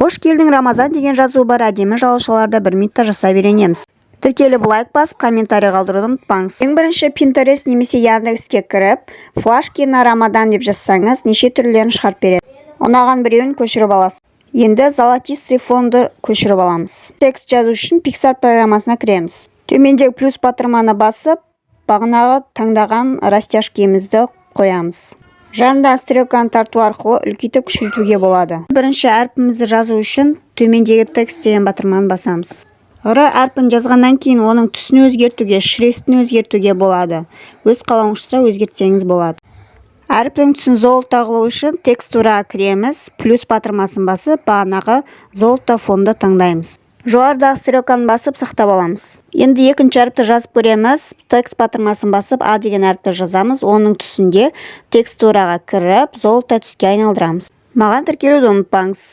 «Қош келдің, Рамазан» деген жазуы бар әдемі жалаушаларды бір минутта жасап үйренеміз. Тіркеліп, лайк басып, комментарий қалдыруды ұмытпаңыз. Ең бірінші Pinterest немесе Яндекске кіріп, «флажки на Рамадан» деп жазсаңыз, неше түрлерін шығарып береді. Ұнаған біреуін көшіріп аласыз. Енді золотистый фонды көшіріп аламыз. Текст жазу үшін PicsArt программасына кіреміз. Төмендегі плюс батырманы басып, бағанағы таңдаған растяжкемізді қоямыз. Жанындағы стрелканы тарту арқылы үлкейтіп, кішірейтуге болады. Бірінші әрпімізді жазу үшін төмендегі «Текст» деген батырманы басамыз. Р әрпін жазғаннан кейін оның түсін өзгертуге, шрифтін өзгертуге болады. Өз қалауыңызша өзгертсеңіз болады. Әріптің түсін золото қылу үшін текстураға кіреміз, плюс батырмасын басып, бағанағы золото фонды таңдаймыз. Жоғарыдағы стрелканы басып, сақтап аламыз. Енді екінші әріпті жазып көреміз. Текст батырмасын басып, А деген әріпті жазамыз. Оның түсінде текстураға кіріп, золото түске айналдырамыз. Маған тіркелуді ұмытпаңыз.